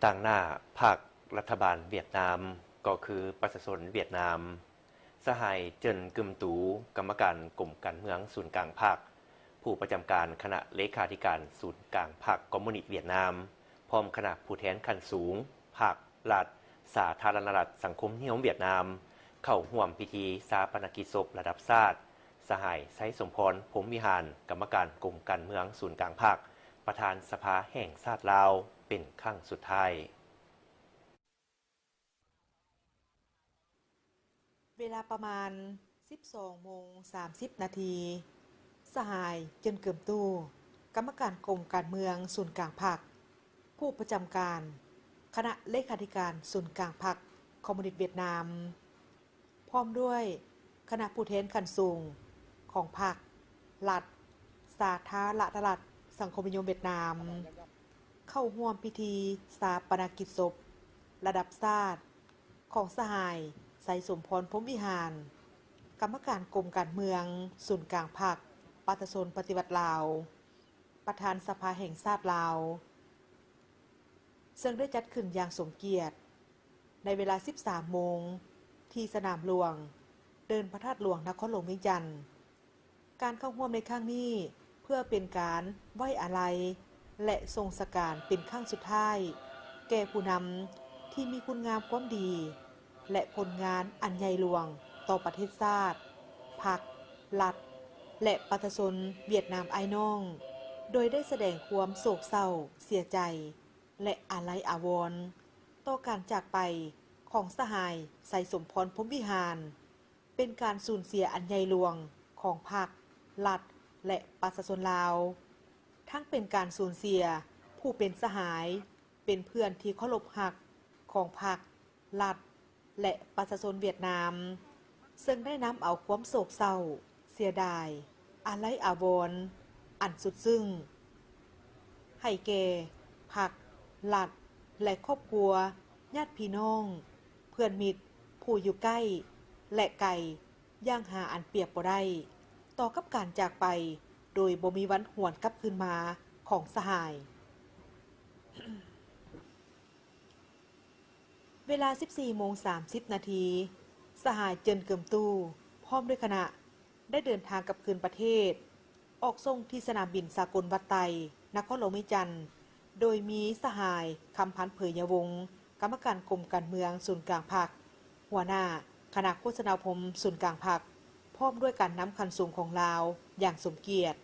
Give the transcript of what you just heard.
ຕາງໜ້າພັກລັດຖະບານຫວຽດນາມ ກໍຄືປະຊາຊົນຫວຽດນາມ, ສະຫາຍ ເຈີນ ກຶມຕູ ກຳມະການກົມການເມືອງສູນກາງພັກ, ຜູ້ປະຈຳການຄະນະເລຂາທິການສູນກາງພັກຄອມມູນິດຫວຽດນາມ, ພ້ອມຄະນະຜູ້ແທນຂັ້ນສູງພັກ, ລັດ, ສາທາລະນະລັດສັງຄົມນິຍົມຫວຽດນາມ ເຂົ້າຮ່ວມພິທີຊາປະນະກິດສົບລະດັບຊາດ ສະຫາຍ ໄຊສົມພອນ ພົມວິຫານ ກຳມະການກົມການເມືອງສູນກາງພັກ, ປະທານສະພາແຫ່ງຊາດລາວ ເປັນຄັ້ງສຸດທ້າຍ. ເວລາປະມານສິບສອງໂມງສາມສິບນາທີ, ສະຫາຍ ເຈີນ ກຶມຕູ ກຳມະການກົມການເມືອງສູນກາງພັກ, ຜູ້ປະຈຳການຄະນະເລຂາທິການສູນກາງພັກຄອມມູນິດຫວຽດນາມ, ພ້ອມດ້ວຍຄະນະຜູ້ແທນຂັ້ນສູງຂອງພັກ, ລັດ, ສາທາລະນະລັດສັງຄົມນິຍົມຫວຽດນາມ ເຂົ້າຮ່ວມພິທີຊາປະນະກິດສົບລະດັບຊາດ ຂອງສະຫາຍ ໄຊສົມພອນ ພົມວິຫານ ກຳມະການກົມການເມືອງສູນກາງພັກປະຊາຊົນປະຕິວັດລາວ, ປະທານສະພາແຫ່ງຊາດລາວ, ເຊິ່ງໄດ້ຈັດຂຶ້ນຢ່າງສົມກຽດໃນເວລາສິບສາມໂມງ ທີ່ສະໜາມຫຼວງ ເດີ່ນພະທາດຫຼວງ ນະຄອນຫຼວງວຽງຈັນ. ການເຂົ້າຮ່ວມໃນຄັ້ງນີ້ ເພື່ອເປັນການໄວ້ອາໄລ ແລະ ສົ່ງສະການເປັນຄັ້ງສຸດທ້າຍ ແກ່ຜູ້ນຳທີ່ມີຄຸນງາມຄວາມດີ ແລະ ຜົນງານອັນໃຫຍ່ຫຼວງຕໍ່ປະເທດຊາດ, ພັກ, ລັດ ແລະ ປະຊາຊົນຫວຽດນາມອ້າຍນ້ອງ, ໂດຍໄດ້ສະແດງຄວາມໂສກເສົ້າເສຍໃຈ ແລະ ອາໄລອາວອນຕໍ່ການຈາກໄປຂອງສະຫາຍ ໄຊສົມພອນ ພົມວິຫານ. ເປັນການສູນເສຍອັນໃຫຍ່ຫຼວງຂອງພັກ, ລັດ ແລະ ປະຊາຊົນລາວ, ທັງເປັນການສູນເສຍຜູ້ເປັນສະຫາຍ, ເປັນເພື່ອນທີ່ເຄົາລົບຮັກຂອງພັກ, ລັດ ແລະ ປະຊາຊົນຫວຽດນາມ, ເຊິ່ງໄດ້ນຳເອົາຄວາມໂສກເສົ້າ, ເສຍດາຍ, ອາໄລອາວອນອັນສຸດຊຶ້ງ ໃຫ້ແກ່ພັກ, ລັດ ແລະ ຄອບຄົວ, ຍາດພີ່ນ້ອງ, ເພື່ອນມິດຜູ້ຢູ່ໃກ້ ແລະ ໄກ ຢ່າງຫາອັນປຽບບໍ່ໄດ້ ຕໍ່ກັບການຈາກໄປໂດຍບໍ່ມີວັນຫວນກັບຄືນມາຂອງສະຫາຍ. ເວລາສິບສີ່ໂມງສາມສິບນາທີ, ສະຫາຍ ເຈີນ ເກີມຕູ້ ພ້ອມດ້ວຍຄະນະ ໄດ້ເດີນທາງກັບຄືນປະເທດ, ອອກສົ່ງທີ່ສະໜາມບິນສາກົນວັດໄຕ ນະຄອນຫຼວງວຽງຈັນ, ໂດຍມີສະຫາຍ ຄຳພັນ ເຜີຍຍະວົງ ກຳມະການກົມການເມືອງສູນກາງພັກ, ຫົວໜ້າຄະນະໂຄສະນາອົບຮົມສູນກາງພັກ, ພ້ອມດ້ວຍການນຳຂັ້ນສູງຂອງລາວຢ່າງສົມກຽດ,